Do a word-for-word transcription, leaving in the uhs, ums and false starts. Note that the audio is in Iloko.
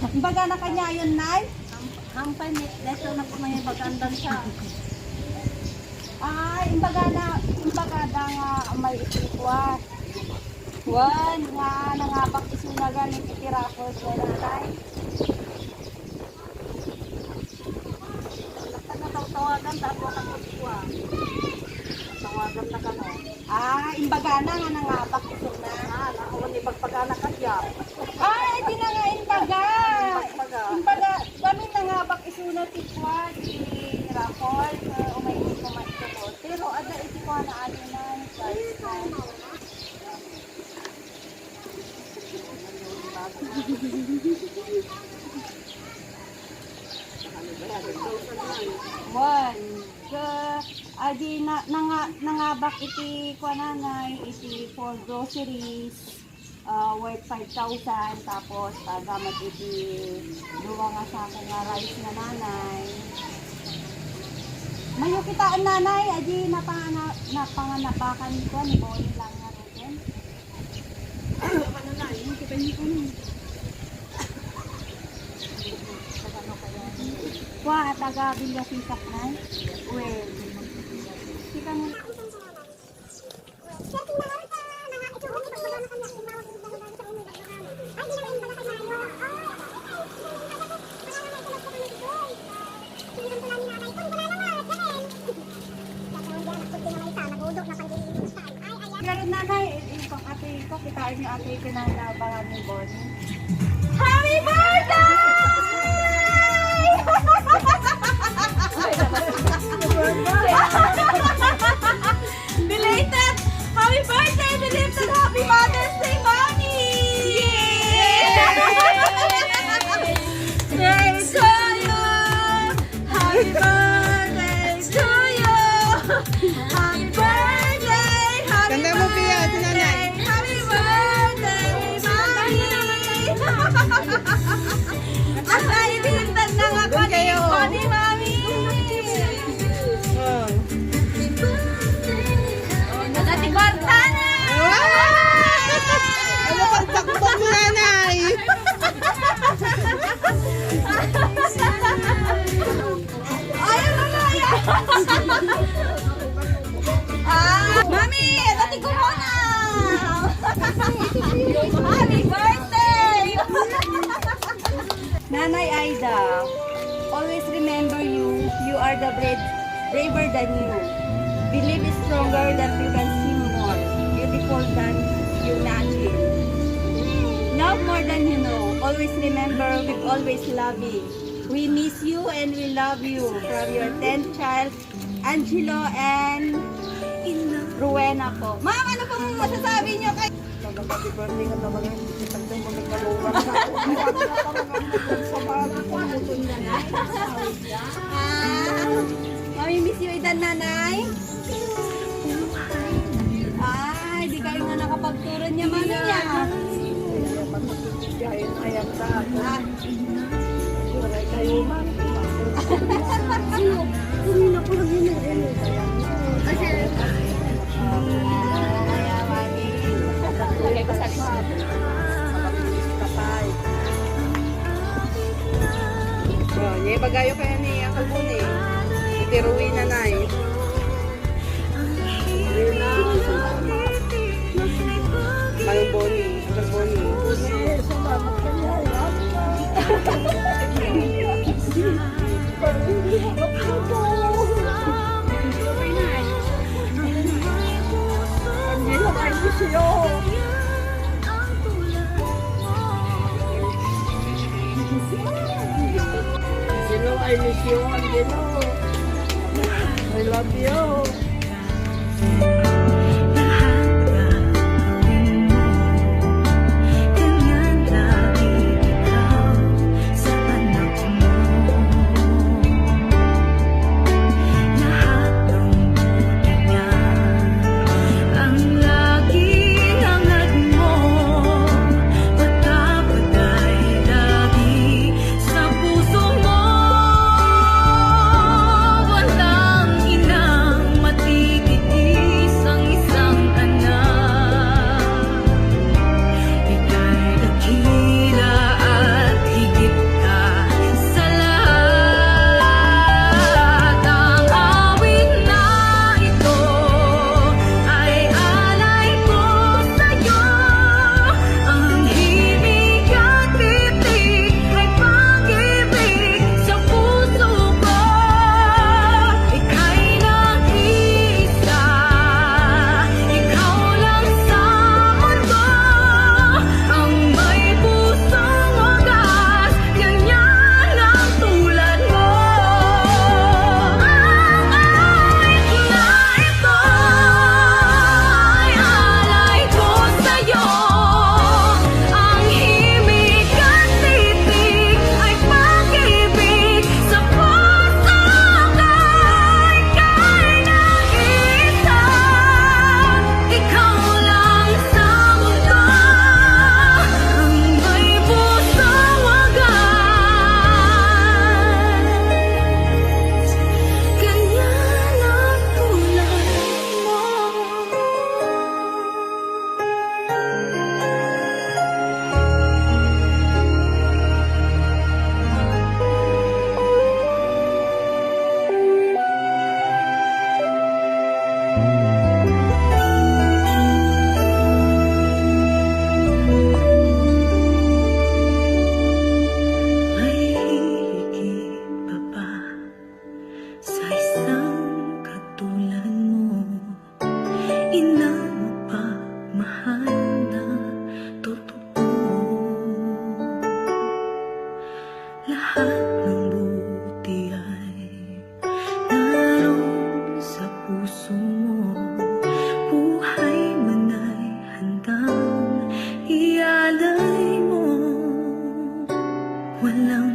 Imbagana kaniayon, Nay? Ham-, hampay ni, dito na po may bagandan siya. Ay, imbagana, imbagada nga may itikwa. Wen, nga nangabak isuna gani iti raffles nga, Nay. Nagtawagan, tapos ako, tawagan na kamo. Ah, imbagana nga nangabak isuna. Ah, nakuha ni pagpagana kanya. Ay, di na nga imbaga. Imbaga. Imbaga, kami nangabak isuna ti kua, ti raffle, pero umay di ko man ito. Pero ada iti kua na ano na, guys. One. Ka, adi na, nanga-, nangabak iti kuananay, iti four groceries, ah, worth five thousand, tapos, ah, gamit iti dua nga sako nga rice nga nanay. Mayo kitaan nanay, adi napangana-, napanganabakan ni kuan, ni Bonnie lang nga roten. Kua, taga Villasisac na. Well, sika mo. Lalo nanay, eh, eh, pang ate ko, kitain niyo ate, pinanabangan ni Bonnie. Happy birthday! Belated happy birthday, belated happy Mother's Day, Mommy! Yay! Yay! Happy birthday to you! Happy birthday! Happy Kanta mo, Pia, si Nanay. Birthday! Happy birthday, Mami! Ang naibintad na nga Doon kayo. Ni Mami! Oh. Nagati kwarta na! Wow! Ano pang takbo mo, Nanay? Ay, ano na yan? Ah, Mami, ito ti corona! Happy birthday! Nanay Aida, always remember you. You are the brave, braver than you. Believe is stronger than you can see more. Beautiful than you imagine. Love more than you know. Always remember, we've always loving. We miss you and we love you. From your tenth child, Angelo and Rowena po. Ma'am, ano po masasabi niyo kay Happy birthday nga talaga, hindi kita mo nagkalugan sa ako. Ang dami na parang ang nagkalugan sa bago ko. Ah, mamimiss you idan, Nanay? Ay, di kayo nga nakapagturo niya, Mami niya. Kaya pag magbibiyahe na yan sa ako. Ah. Waray kayo, ma'am. Kanina ko lang yun, eh. Lagay ko sa list. Oh, niya ibagayo kaya ni Uncle Bonnie. Iti Rowena na eh. Manong Bonnie, Uncle Bonnie. Angelo, I miss you. Angelo, I miss you, Angelo. I love you. Lahat na gawin mo, ganyan lagi ikaw sa anak mo. Lahat ng buti niya, ang laging hangad mo, patapatay lagi sa puso mo, walang inang Walang